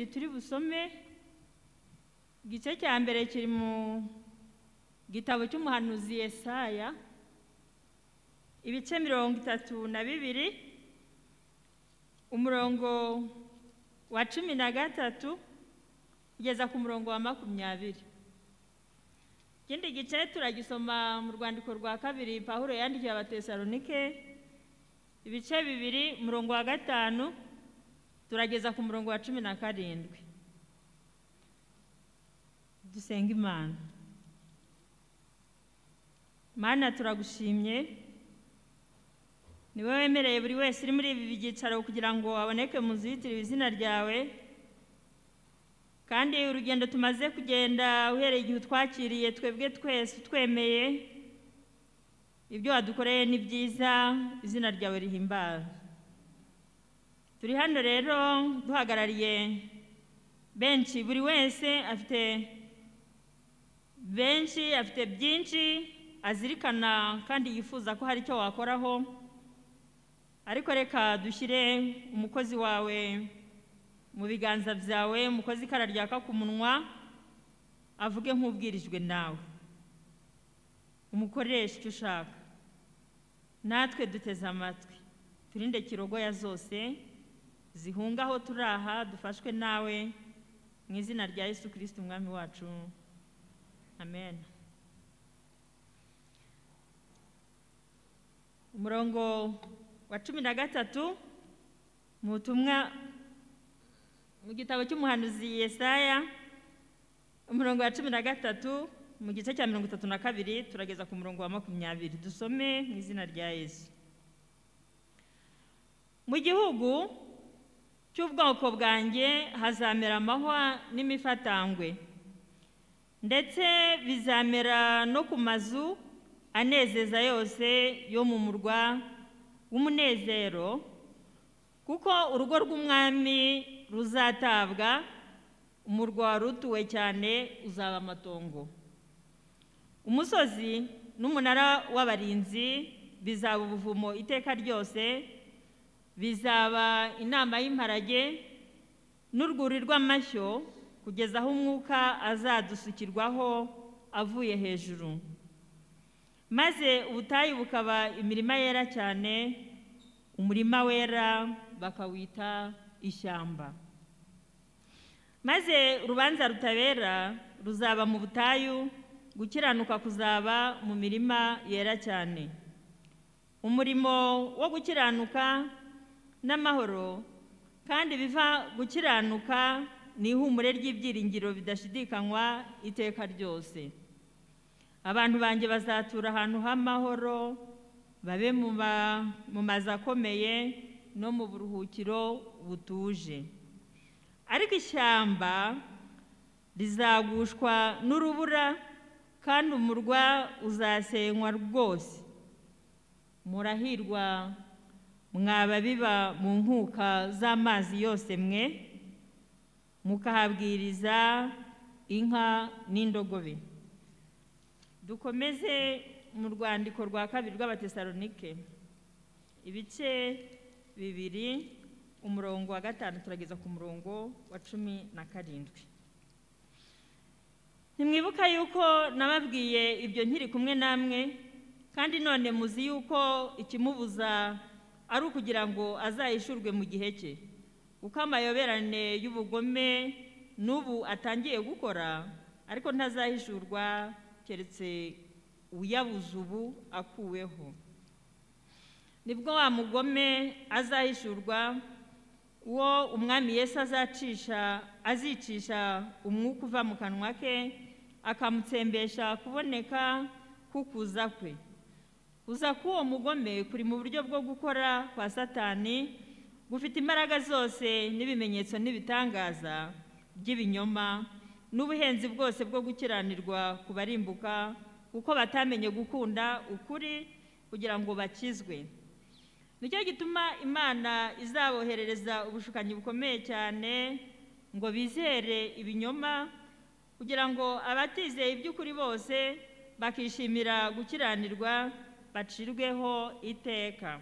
bibiri turi busome. Igice cya mbere kiri mu gitabo cy'umuhanuzi Yesaya, ibice 32, umurongo wa 13 kugeza ku murongo wa 20. Ikindi gice turagisoma mu rwandiko rwa kabiri Pawulo yandikiye Abatesalonike, ibice 2, umurongo wa 5 turageza ku murongo wa 17. Dusenga Imana. Mana, turagushimye, ni wowe wemereye buri wese uri muri ibi byicaro kugira ngo aboneke mu nzu yitiriwe izina ryawe, kandi urugendo tumaze kugenda uhereye igihe utwakiriye twebwe twese twemeye ibyo wadukoreye ni byiza, izina ryawe rihimbazwe. Turi hano rero duhagarariye benshi, buri wese afite benshi, afite byinshi azirikana kandi yifuza ko hari icyo wakoraho, ariko reka dushyire umukozi wawe mu biganza byawe, umukozi ikara ryaka ku munwa, avuge nk'ubwirijwe nawe, umukoreshe icyo ushaka, natwe duteze amatwi, turinde kirogoya zose zihunga aho turi aha, dufashwe nawe mu izina rya Yesu Kristo umwami wacu, amen. Umurongo wa 13 mu butumwa mu gitabo cy'umuhanuzi Yesaya, umurongo wa 13 mu gice cya 32 turageza ku murongo wa 20. Dusome mu izina rya Yesu. Mu gihugu cy'ubwoko bwanjye hazamera amahwa n'imifatangwe, ndetse bizamera no ku mazu anezeza yose yo mu murwa w'umunezero, kuko urugo rw'umwami ruzatabwa, umurwa warutuwe cyane uzaba amatongo. Umusozi n'umunara w'abarinzi bizaba ubuvumo iteka ryose, bizaba inama y'imparage n'urwuri rw'amashyo, kugeza aho umwuka azadusukirwaho avuye hejuru, maze ubutayu bukaba imirima yera cyane, umurima wera bakawita ishyamba. Maze urubanza rutabera ruzaba mu butayu, gukiranuka kuzaba mu mirima yera cyane. Umurimo wo gukiranuka n'amahoro, kandi biva gukiranuka ni ihumure ry'ibyiringiro bidashidikanywa iteka ryose. Abantu banjye bazatura ahantu h'amahoro, babe mu mazu akomeye no mu buruhukiro butuje. Ariko ishyamba rizagushwa n'urubura, kandi umurwa uzasenywa rwose. Murahirwa mwaba biba mu nkuka z'amazi yose mwe, mukahabwiriza inka n'indogobe. Dukomeze mu rwandiko rwa kabiri rw'Abatesalonike, ibice 2, umurongo wa 5 turageza ku murongo wa 17. Ntimwibuka yuko nababwiye ibyo nkiri kumwe namwe, kandi none muzi yuko ikimubuza ari ukugira ngo azahishurwe mu gihe cye, kuko amayoberane y'ubugome n'ubu atangiye gukora, ariko ntazahishurwa keretse uyabuze ubu akuweho. Nibwo wa mugome azahishurwa, uwo umwami Yesu azicisha umwuka uva mu kanwa ke, akamutsembesha kuboneka kukuza kwe. Kuza k'uwo mugome kuri mu buryo bwo gukora kwa Satani, gufite imbaraga zose n'ibimenyetso n'ibitangaza by'ibinyoma n'ubuhenzi bwose bwo gukiranirwa ku barimbuka, kuko batamenye gukunda ukuri kugira ngo bakizwe. Nicyo gituma Imana izaboherereza ubushukanyi bukomeye cyane ngo bizere ibinyoma, kugira ngo abatizeye iby'ukuri bose bakishimira gukiranirwa bacirweho iteka.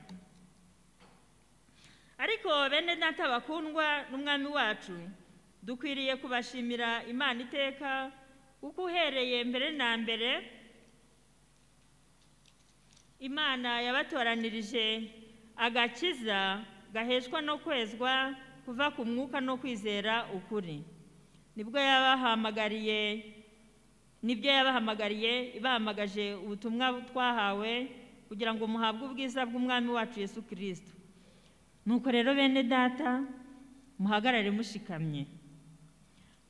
Ariko bene data bakundwa n'umwami wacu, Dukwiriye kubashimira Imana iteka, kuko uhereye mbere na mbere Imana yabatoranirije agakiza gaheshwa no kwezwa kuva ku mwuka no kwizera ukuri. Nibwo yabahamagariye, nibyo yabahamagariye, ibahamagaje ubutumwa twahawe kugira ngo muhabwe ubwiza bw'Umwami wacu Yesu Kristo. Nuko rero bene data, muhagarare mushikamye,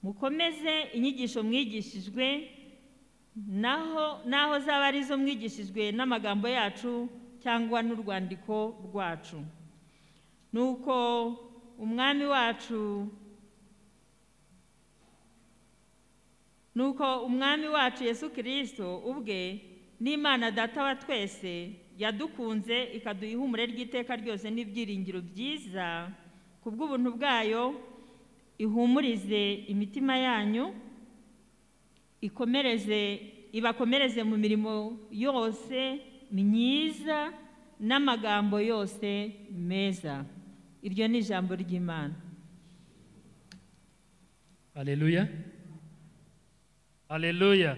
mukomeze inyigisho mwigishijwe, naho zaba ari zo mwigishijwe n'amagambo yacu cyangwa n'urwandiko rwacu. Nuko Umwami wacu Yesu Kristo ubwe n'Imana Data wa twese yadukunze ikaduha ihumure ry'iteka ryose n'ibyiringiro byiza kubw'ubuntu bwayo, ihumurize imitima yanyu, ibakomereze mu mirimo yose myiza n'amagambo yose meza. Iryo ni ijambo ry'Imana. Haleluya, haleluya.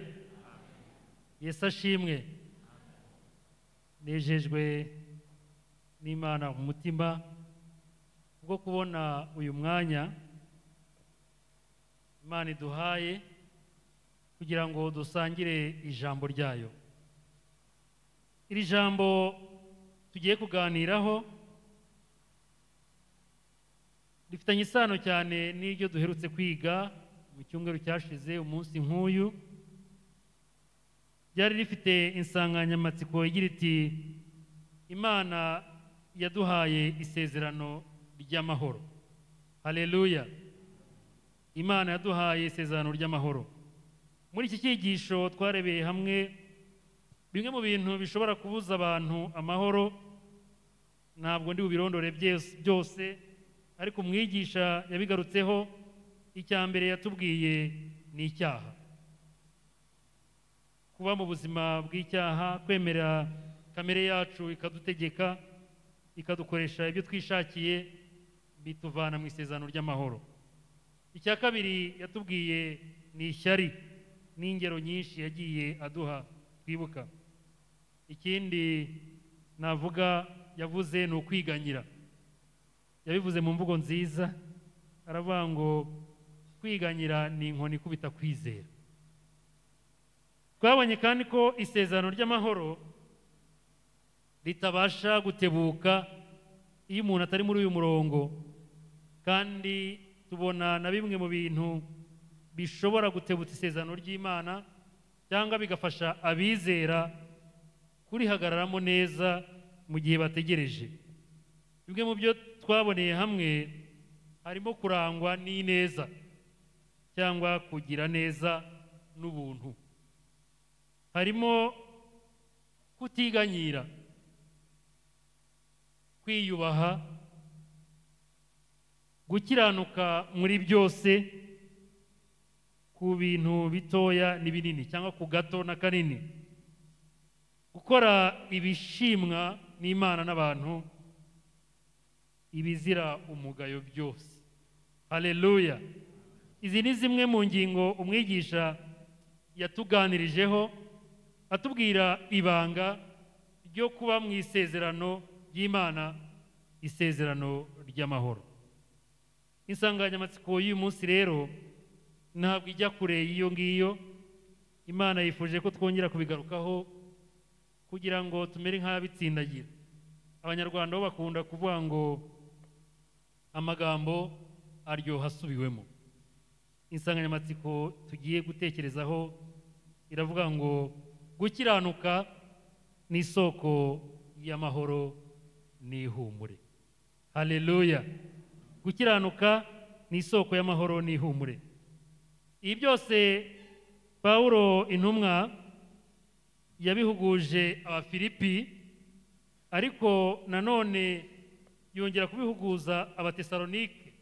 Yesu ashimwe. Nejejwe n'Imana mu mutima bwo kubona uyu mwanya Imana iduhaye kugira ngo dusangire ijambo ryayo. Iri jambo tugiye kuganiraho rifitanye isano cyane n'iryo duherutse kwiga mu cyumweru cyashize umunsi nk'uyu. Ryari rifite insanganyamatsiko igira iti: Imana yaduhaye isezerano ry'amahoro. Haleluya. Imana yaduhaye isezerano ry'amahoro. Muri iki cyigisho twarebeye hamwe bimwe mu bintu bishobora kubuza abantu amahoro. Ntabwo ndi bubirondore byose, ariko umwigisha yabigarutseho. Icya mbere yatubwiye ni icyaha, kuba mu buzima bw'icyaha, kwemera kamere yacu ikadutegeka, ikadukoresha ibyo twishakiye, bituvana mu isezerano ry'amahoro. Icya kabiri yatubwiye ni ishyari n'ingero nyinshi yagiye aduha twibuka. Ikindi navuga yavuze ni ukwiganyira. Yabivuze mu mvugo nziza, aravuga ngo kwiganyira ni inkoni ikubita kwizera. Twabonye kandi ko isezerano ry'amahoro ritabasha gutebuka iyo umuntu atari muri uyu murongo, kandi tubona na bimwe mu bintu bishobora gutebutsa isezerano ry'Imana cyangwa bigafasha abizera kurihagararamo neza mu gihe bategereje. Bimwe mu byo twaboneye hamwe harimo kurangwa n'ineza cyangwa kugira neza n'ubuntu, harimo kutiganyira, kwiyubaha, gukiranuka muri byose, ku bintu bitoya n'ibinini cyangwa ku gato na kanini, gukora ibishimwa n'Imana n'abantu, ibizira umugayo byose. Haleluya. Izi ni zimwe mu ngingo umwigisha yatuganirijeho, atubwira ibanga ryo kuba mu isezerano ry'Imana, isezerano ry'amahoro. Insanganyamatsiko y'uyu munsi rero ntabwo ijya kure y'iyo ngiyo. Imana yifuje ko twongera kubigarukaho kugira ngo tumere nk'abitsindagira. Abanyarwanda bo bakunda kuvuga ngo amagambo aryoha asubiwemo. Insanganyamatsiko tugiye gutekerezaho iravuga ngo gukiranuka ni isoko y'amahoro n'ihumure. Haleluya. Gukiranuka ni isoko y'amahoro n'ihumure. Ibi byose Pawulo intumwa yabihuguje Abafilipi, ariko nanone yongera kubihuguza Abatesalonike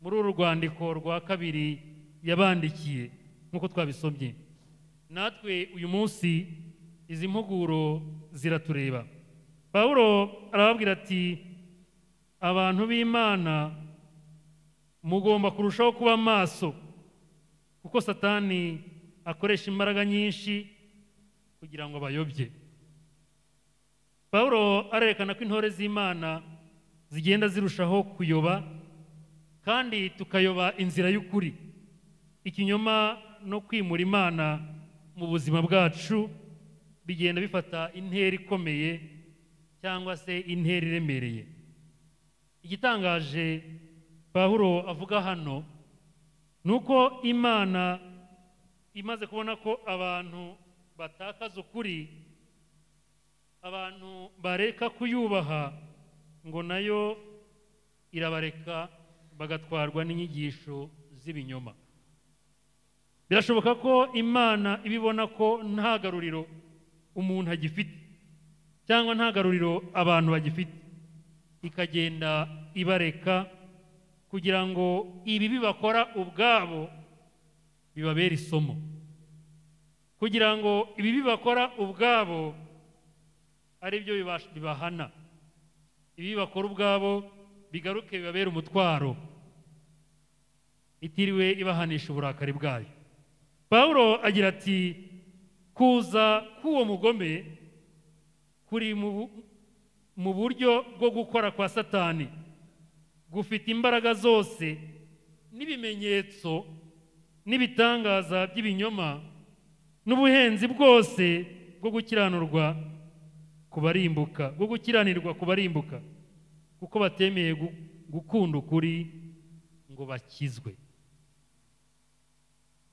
muri uru rwandiko rwa kabiri yabandikiye nk'uko twabisomye. Natwe uyu munsi izi mpuguro ziratureba. Pawulo arababwira ati abantu b'Imana Mugomba kurushaho kuba maso, kuko Satani akoresha imbaraga nyinshi kugira ngo abayobye. Pawulo arerekana ko intore z'Imana zigenda zirushaho kuyoba, kandi tukayoba inzira y'ukuri. Ikinyoma no kwimura Imana mu buzima bwacu bigenda bifata intera ikomeye cyangwa se intera iremereye. Igitangaje Pawulo avuga hano ni uko Imana imaze kubona ko abantu batakaza ukuri, abantu bareka kuyubaha, ngo nayo irabareka bagatwarwa n'inyigisho z'ibinyoma. Birashoboka ko Imana ibibona ko nta garuriro umuntu agifite, cyangwa nta garuriro abantu bagifite, ikagenda ibareka kugira ngo ibibi bakora ubwabo bibabere isomo, kugira ngo ibibi bakora ubwabo ari byo bibahana, ibibi bakora ubwabo bigaruke bibabere umutwaro, itiriwe ibahanisha uburakari bwayo. Pawulo agira ati kuza k'uwo mugome kuri mu buryo bwo gukora kwa Satani, gufite imbaraga zose n'ibimenyetso n'ibitangaza by'ibinyoma n'ubuhenzi bwose bwo gukiranirwa kubarimbuka, bwo gukiranirwa kubarimbuka, kuko batemeye gukunda ukuri ngo bakizwe.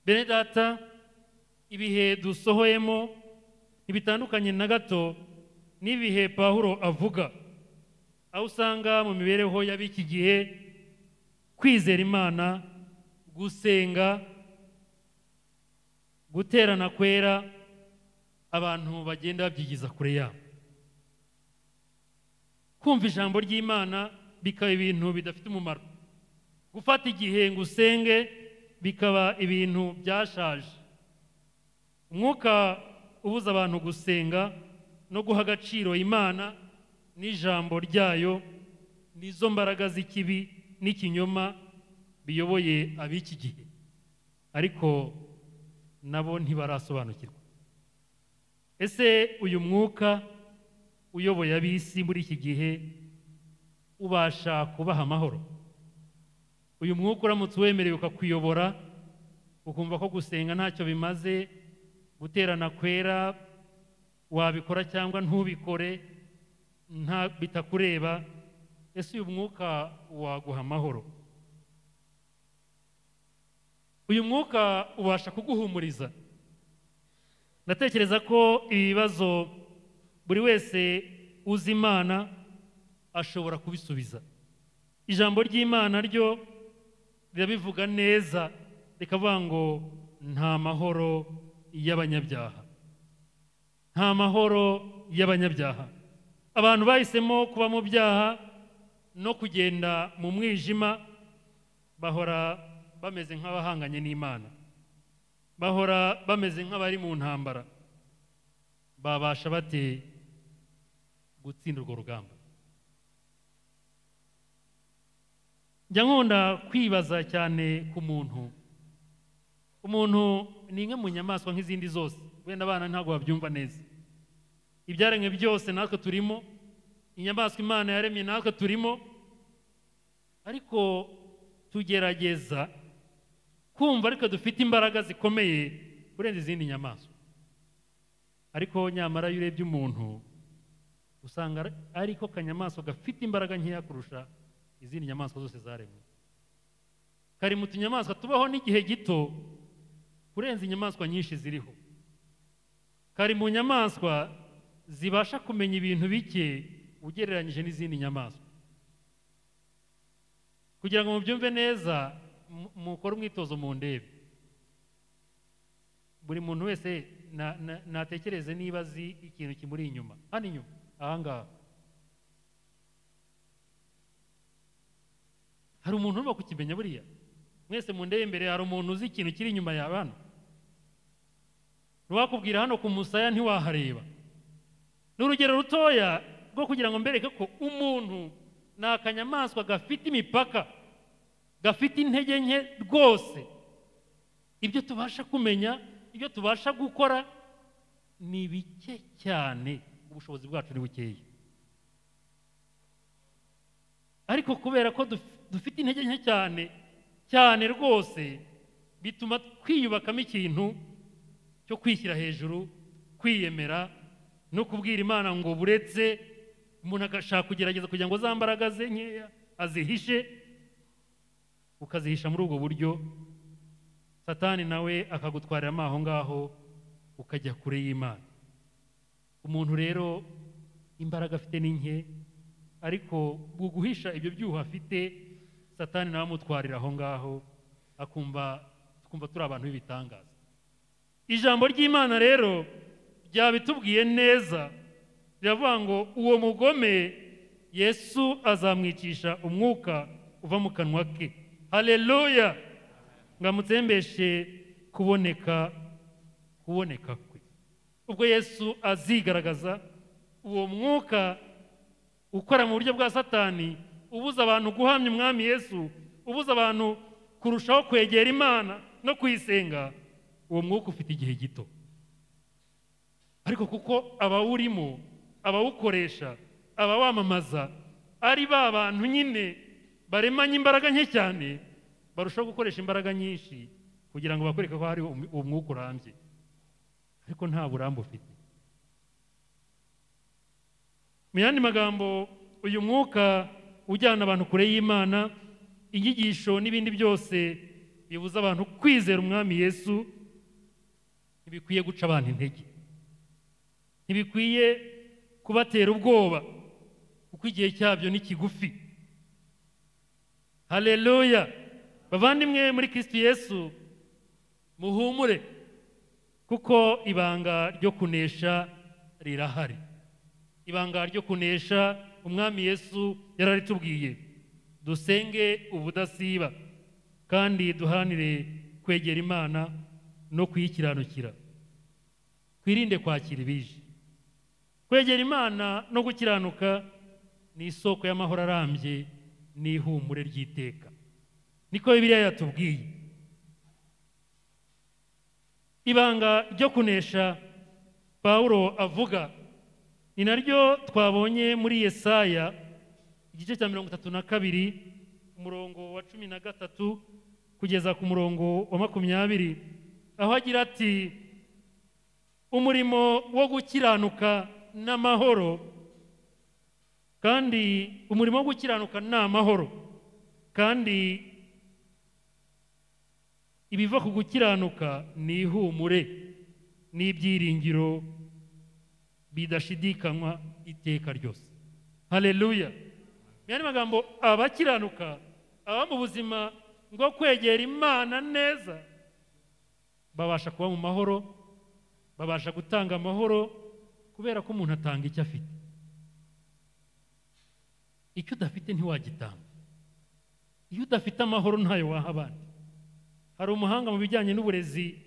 Bene data, ibihe dusohoyemo ntibitandukanye na gato n'ibihe Pawulo avuga, aho usanga mu mibereho y'ab'iki gihe kwizera Imana, gusenga, guterana kwera, abantu bagenda babyigiza kure yabo. Kumva ijambo ry'Imana bikaba ibintu bidafite umumaro, gufata igihe ngo usenge bikaba ibintu byashaje. Umwuka ubuza abantu gusenga no guha agaciro Imana n'ijambo ryayo nizo mbaraga z'ikibi n'ikinyoma biyoboye ab'iki gihe, ariko nabo ntibarasobanukirwa. Ese uyu mwuka uyoboye ab'isi muri iki gihe ubasha kubaha amahoro? Uyu mwuka uramutse uwemerewe ukakuyobora, ukumva ko gusenga ntacyo bimaze, guterana kwera wabikora cyangwa ntubikore nta bitakureba, ese uyu mwuka waguha amahoro? Uyu mwuka ubasha kuguhumuriza? Ndatekereza ko ibibazo buri wese uzi Imana ashobora kubisubiza. Ijambo ry'Imana ryo rirabivuga neza, rikavuga ngo nta mahoro y'abanyabyaha, nta mahoro y'abanyabyaha. Abantu bahisemo kuba mu byaha no kugenda mu mwijima bahora bameze nk'abahanganye n'Imana, bahora bameze nk'abari mu ntambara. Babasha bate gutsinda urwo rugamba? Njya nkunda kwibaza cyane ku muntu. Umuntu ni imwe mu nyamaswa nk'izindi zose, wenda abana ntabwo babyumva neza. Ibyaremwe byose natwe turimo, inyamaswa Imana yaremye natwe turimo, ariko tugerageza kumva ariko dufite imbaraga zikomeye kurenza izindi nyamaswa. Ariko nyamara iyo urebye umuntu usanga ariko kanyamaswa gafite imbaraga nkeya kurusha izindi nyamaswa zose zaremwe. Kari mu tunyamaswa tubaho n'igihe gito kurenza inyamaswa nyinshi ziriho. Kari mu nyamaswa zibasha kumenya ibintu bike ugereranyije n'izindi nyamaswa. Kugira ngo mubyumve neza, mukore umwitozo mu ndebe. Buri muntu wese natekereze niba azi ikintu kimuri inyuma, hano inyuma, aha ngaha. Hari umuntu urimo kukimenya buriya? Mwese mu ndebe imbere, hari umuntu uzi ikintu kiri inyuma yawe hano? Ntiwakubwira hano ku musaya ntiwahareba. Ni urugero rutoya rwo kugira ngo mbereke ko umuntu ni akanyamaswa gafite imipaka. gafite intege nke rwose. Ibyo tubasha kumenya, ibyo tubasha gukora ni bike cyane, ubushobozi bwacu ni bukeya. Ariko kubera ko dufite intege nke cyane cyane rwose, bituma twiyubakamo ikintu cyo kwishyira hejuru, kwiyemera no kubwira Imana ngo buretse. Umuntu agashaka kugerageza kugira ngo za mbaraga ze nkeya azihishe, ukazihisha muri ubwo buryo, Satani nawe akagutwariramo aho ngaho, ukajya kure y'Imana. Umuntu rero imbaraga afite ni nke, ariko guhisha ibyo byuho afite, Satani nawe amutwarira aho ngaho, akumva twumva turi abantu b'ibitangaza. Ijambo ry'Imana rero ryabitubwiye neza, riravuga ngo uwo mugome Yesu azamwicisha umwuka uva mu kanwa ke. Haleluya! Ngo amutsembeshe kuboneka kwe. Ubwo Yesu azigaragaza, uwo mwuka ukora mu buryo bwa Satani, ubuza abantu guhamya Umwami Yesu, ubuza abantu kurushaho kwegera Imana no kuyisenga, uwo mwuka ufite igihe gito. Ariko kuko abawurimo, abawukoresha, abawamamaza ari ba bantu nyine baremanye imbaraga nke cyane, barushaho gukoresha imbaraga nyinshi kugira ngo bakwereke ko hari uwo mwuka urambye, ariko nta burambe ufite. Mu yandi magambo, uyu mwuka ujyana abantu kure y'Imana, inyigisho n'ibindi byose bibuza abantu kwizera Umwami Yesu, ntibikwiye guca abantu intege, ntibikwiye kubatera ubwoba, kuko igihe cyabyo ni kigufi. Haleluya! Bavandimwe muri Kristo Yesu, muhumure, kuko ibanga ryo kunesha rirahari. Ibanga ryo kunesha Umwami Yesu yararitubwiye. Dusenge ubudasiba kandi duharanire kwegera Imana no kuyikiranukira. Twirinde kwakira ibije. Kwegera Imana no gukiranuka ni isoko y'amahoro arambye n'ihumure ry'iteka. Niko Bibiliya yatubwiye. Ibanga ryo kunesha Pawulo avuga ni naryo twabonye muri Yesaya igice cya 32 umurongo wa 13 kugeza ku murongo wa 20, aho agira ati umurimo wo gukiranuka n'amahoro, kandi umurimo wo gukiranuka n'amahoro, kandi ibiva ku gukiranuka ni ihumure n'ibyiringiro bidashidikanywa iteka ryose. Haleluya! Mu yandi magambo, abakiranuka, aba mu buzima bwo kwegera Imana neza, babasha kuba mu mahoro, babasha gutanga amahoro, kubera ko umuntu atanga icyo afite. Icyo udafite ntiwagitanga. Iyo udafite amahoro ntayo waha abandi. Hari umuhanga mu bijyanye n'uburezi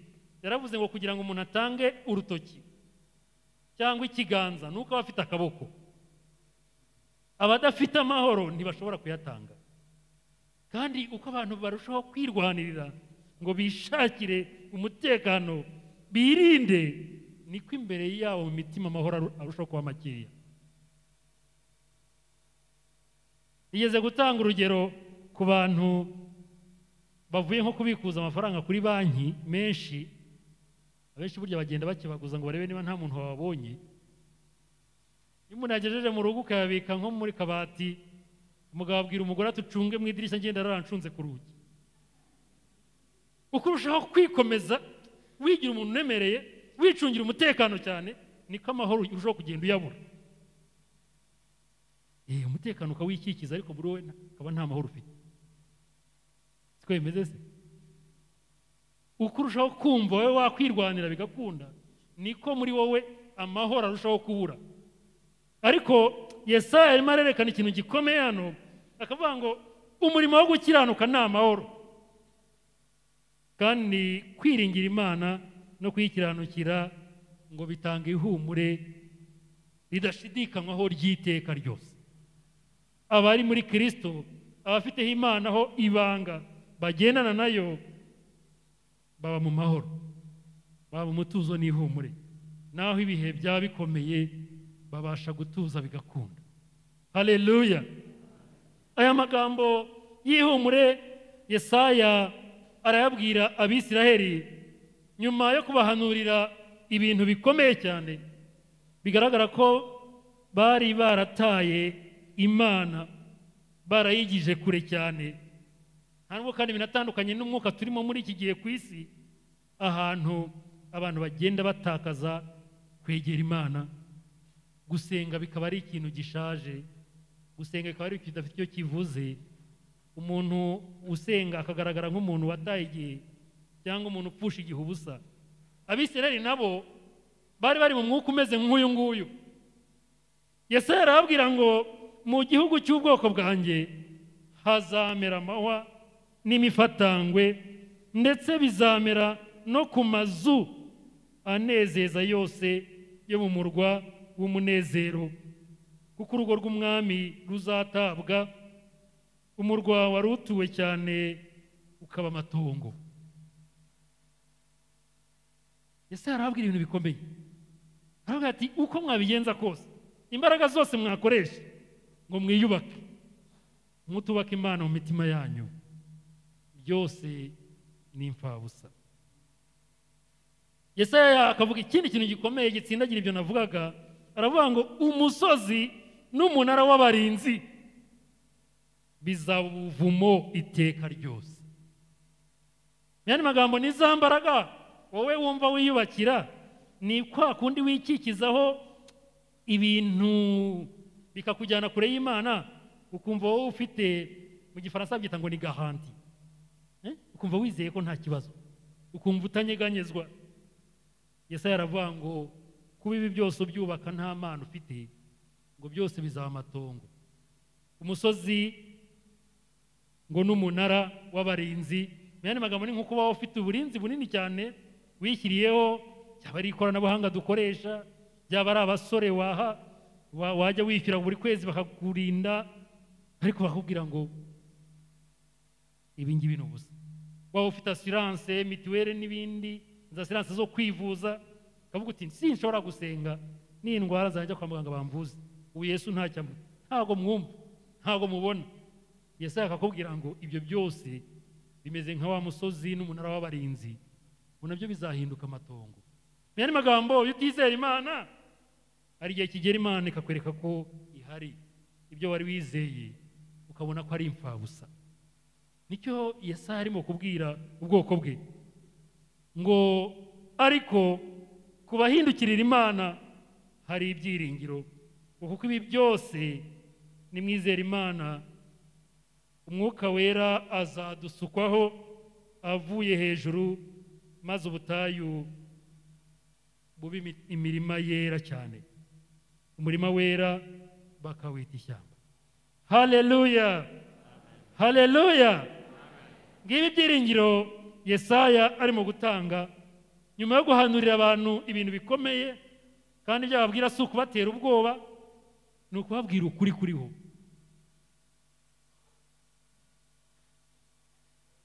yaravuze ngo kugira ngo umuntu atange urutoki cyangwa ikiganza nuko aba afite akaboko. Abadafite amahoro ntibashobora kuyatanga. Kandi uko abantu barushaho kwirwanirira ngo bishakire umutekano, birinde, niko imbere yabo mu mitima amahoro arushaho kuba makeya. Igeze gutanga urugero ku bantu bavuye nko kubikuza amafaranga kuri banki menshi, abenshi burya bagenda bakibaguza ngo barebe niba nta muntu wababonye. Iyo umuntu yagejeje mu rugo ukayabika nko muri kabati, umugabo abwira umugore ati ucunge mu idirishya ngenda arancunze ku rugi. Uko urushaho kwikomeza wigira umuntu unemereye, wicungira umutekano cyane, niko amahoro urushaho kugenda uyabura. Umutekano ukawikikiza, ariko buri wowe ukaba nta mahoro ufite. Siko bimeze se? Uko urushaho kumva wowe wakwirwanira bigakunda, niko muri wowe amahoro arushaho kubura. Ariko Yesaya arimo arerekana ikintu gikomeye hano, akavuga ngo umurimo wo gukiranuka ni amahoro, kandi kwiringira Imana no kuyikiranukira ngo bitanga ihumure ridashidikanywaho ry'iteka ryose. Abari muri Kristo Abafiteho Imana ho ibanga bagendana nayo baba mu mahoro, baba mu mutuzo n'ihumure. Naho ibihe byaba bikomeye babasha gutuza bigakunda. Haleluya. Aya magambo y'ihumure Yesaya arayabwira Abisiraheli nyuma yo kubahanurira ibintu bikomeye cyane, bigaragara ko bari barataye Imana, barayigije kure cyane. Ntabwo kandi binatandukanye n'umwuka turimo muri iki gihe ku isi, ahantu abantu bagenda batakaza kwegera Imana, gusenga bikaba ari ikintu gishaje, gusenga bikaba ari ikintu kidafite icyo kivuze. Umuntu usenga akagaragara nk'umuntu wataye igihe cyangwa umuntu upfusha igihe ubusa. Abisirayeli nabo bari bari mu mwuka umeze nk'uyu nguyu. Yesaya arababwira ngo mu gihugu cy'ubwoko bwanjye hazamera amahwa n'imifatangwe, ndetse bizamera no ku mazu anezeza yose yo mu murwa w'umunezero, kuko urugo rw'umwami ruzatabwa, umurwa wari utuwe cyane ukaba amatongo. Yesaya arababwira ibintu bikomeye, aravuga ati uko mwabigenza kose, imbaraga zose mwakoresha ngo mwiyubake, mutubake Imana mu mitima yanyu, byose ni imfabusa. Yesaya akavuga ikindi kintu gikomeye gitsindagira ibyo navugaga, aravuga ngo umusozi n'umunara w'abarinzi bizaba ubuvumo iteka ryose. Mu magambo, ni za mbaraga wowe wumva wiyubakira, ni kwa kundi wikikizaho ibintu bikakujyana kure y'Imana, ukumva wowe ufite, mu Gifaransa byita ngo ni garanti, ukumva wizeye ko nta kibazo, ukumva utanyeganyezwa. Yesaya aravuga ngo kuba ibi byose ubyubaka nta mana ufite, ngo byose bizaba amatongo. Umusozi ngo n'umunara w'abarinzi, mu yandi magambo ni nko kuba ufite uburinzi bunini cyane wishyiriyeho, byaba ari ikoranabuhanga dukoresha, byaba ari abasore waha wajya wishyura buri kwezi bakakurinda, ariko bakubwira ngo ibi ngibi ni ubusa. Waba ufite assurance, mituweli n'ibindi, za assurance zo kwivuza, ukavuga uti sinshobora gusenga n'indwara zanjye kwa muganga bamvuze, ubu Yesu ntacyo ntabwo mwumva, ntabwo mubona. Yesaya akakubwira ngo ibyo byose bimeze nka wa musozi n'umunara w'abarinzi, ngo nabyo bizahinduka amatongo. Mu yandi magambo, iyo utizera Imana, hari igihe kigera Imana ikakwereka ko ihari, ibyo wari wizeye ukabona ko ari imfabusa. Nicyo Yesaya arimo kubwira ubwoko bwe, ngo ariko kubahindukirira Imana hari ibyiringiro, kuko ibi byose nimwizera Imana, Umwuka Wera azadusukwaho avuye hejuru, maze ubutayu bube imirima yera cyane, umurima wera bakawita ishyamba. Haleluya, haleluya. Ngibi ibyiringiro Yesaya arimo gutanga nyuma yo guhanurira abantu ibintu bikomeye, kandi ibyo ababwira si ukubatera ubwoba, ni ukubabwira ukuri kuriho.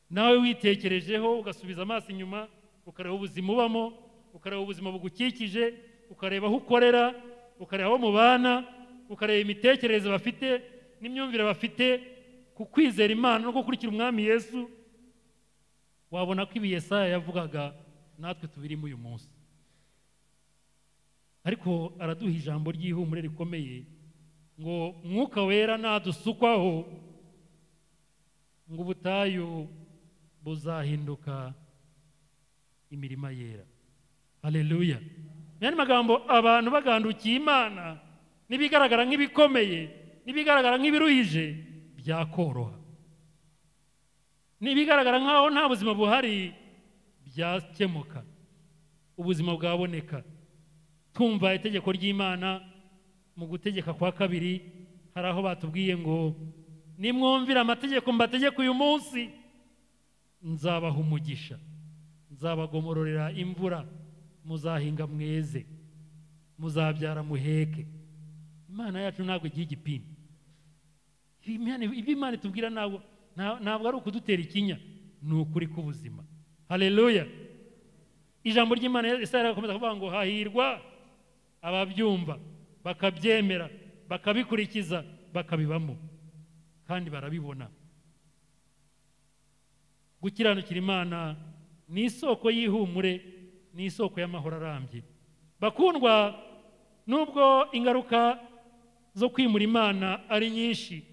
Nawe witekerejeho ugasubiza amaso inyuma, ukareba ubuzima ubamo, ukareba ubuzima bugukikije, ukareba aho ukorera, ukareba aho mubana, ukareba imitekerereze bafite n'imyumvire bafite ku kwizera Imana no gukurikira Umwami Yesu, wabona ko ibi Yesaya yavugaga natwe tubirimo uyu munsi. Ariko araduha ijambo ry'ihumure rikomeye ngo Mwuka Wera nadusukwaho, ngo ubutayu buzahinduka imirima yera. Haleluya. Mu yandi magambo, abantu bagandukiye Imana, n'ibigaragara nk'ibikomeye, n'ibigaragara nk'ibiruhije byakoroha, n'ibigaragara nk'aho nta buzima buhari byakemuka, ubuzima bwaboneka. Twumva itegeko ry'Imana mu gutegeka kwa kabiri, hari aho batubwiye ngo nimwumvira amategeko mbategeka uyu munsi, nzabaha umugisha, nzabagomororera imvura, muzahinga mweze, muzabyara muheke. Imana yacu ntabwo igiye igipindi. Ibyo Imana itubwira ntabwo ari ukudutera ikinya, ni ukuri k'ubuzima. Haleluya. Ijambo ry'Imana Yesaya arakomeza kuvuga ngo hahirwa ababyumva bakabyemera bakabikurikiza bakabibamo kandi barabibona. Gukiranukira Imana ni isoko y'ihumure, ni isoko y'amahoro arambye. Bakundwa, nubwo ingaruka zo kwimura Imana ari nyinshi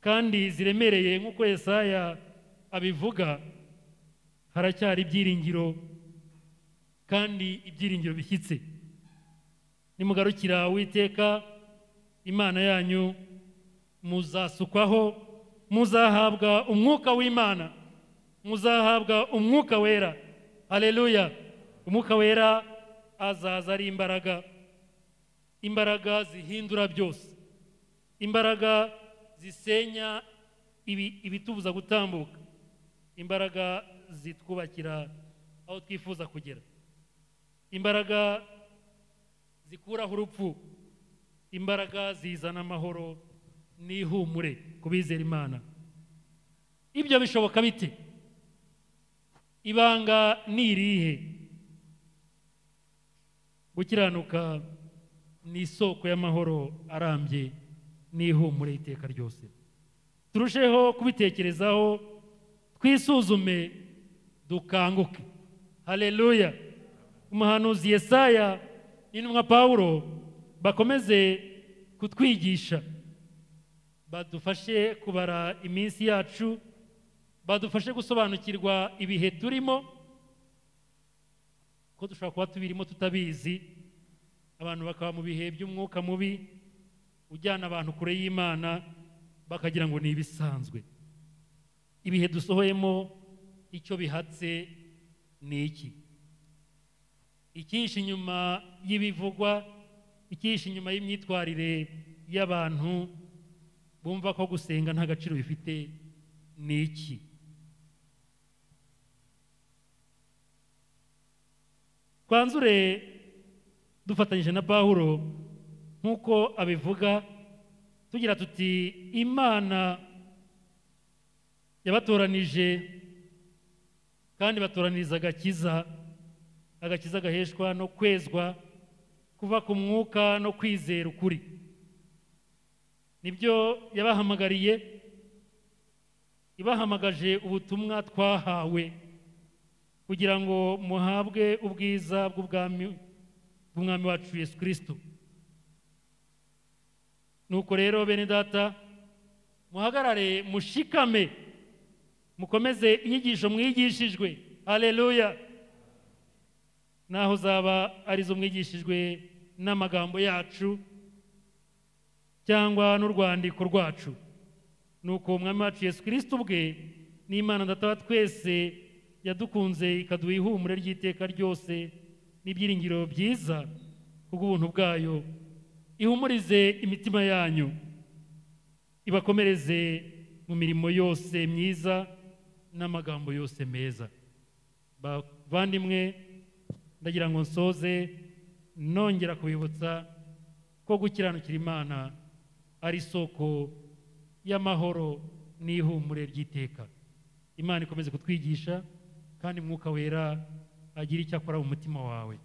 kandi ziremereye nk'uko Yesaya abivuga, haracyari ibyiringiro kandi ibyiringiro bishyitse. Nimugarukira Uwiteka Imana yanyu, muzasukwaho, muzahabwa umwuka w'Imana, muzahabwa umwuka wera. Haleluya. Umwuka wera azaza ari imbaraga, imbaraga zihindura byose, imbaraga zisenya ibitubuza gutambuka, imbaraga zitwubakira aho twifuza kugera, imbaraga zikuraho urupfu, imbaraga zizana amahoro n'ihumure ku bizera Imana. Ibyo bishoboka bite? Ibanga ni irihe? Gukiranuka ni isoko y'amahoro arambye n'ihumure iteka ryose. Turusheho kubitekerezaho, twisuzume, dukanguke. Haleluya. Umuhanuzi Yesaya n'intumwa Pawulo bakomeze kutwigisha, badufashe kubara iminsi yacu, badufashe gusobanukirwa ibihe turimo, ko dushobora kuba tubirimo tutabizi. Abantu bakaba mu bihe by'umwuka mubi ujyana abantu kure y'Imana, bakagira ngo ni ibisanzwe. Ibihe dusohoyemo icyo bihatse ni iki? Ikihishe inyuma y'ibivugwa, ikihishe inyuma y'imyitwarire y'abantu bumva ko gusenga nta gaciro bifite ni iki? Twanzure dufatanyije na Pawulo nk'uko abivuga, tugira tuti Imana yabatoranije kandi batoraniriza agakiza, agakiza gaheshwa no kwezwa kuva ku mwuka no kwizera ukuri. Nibyo yabahamagariye, ibahamagaje ubutumwa twahawe kugira ngo muhabwe ubwiza bw'umwami wacu Yesu Kristo. Nuko rero bene data, muhagarare mushikame, mukomeze inyigisho mwigishijwe. Haleluya. Naho zaba arizo mwigishijwe n'amagambo yacu cyangwa n'urwandiko rwacu. Nuko umwami wacu Yesu Kristo ubwe n'Imana Data wa twese yadukunze ikaduha ihumure ry'iteka ryose n'ibyiringiro byiza kubw'ubuntu bwayo, ihumurize imitima yanyu, ibakomereze mu mirimo yose myiza n'amagambo yose meza. Bavandimwe, ndagira ngo nsoze nongera kubibutsa ko gukiranukira Imana ari isoko y'amahoro n'ihumure ry'iteka. Imana ikomeze kutwigisha kandi Mwuka Wera agira icyo akora mu mutima wawe.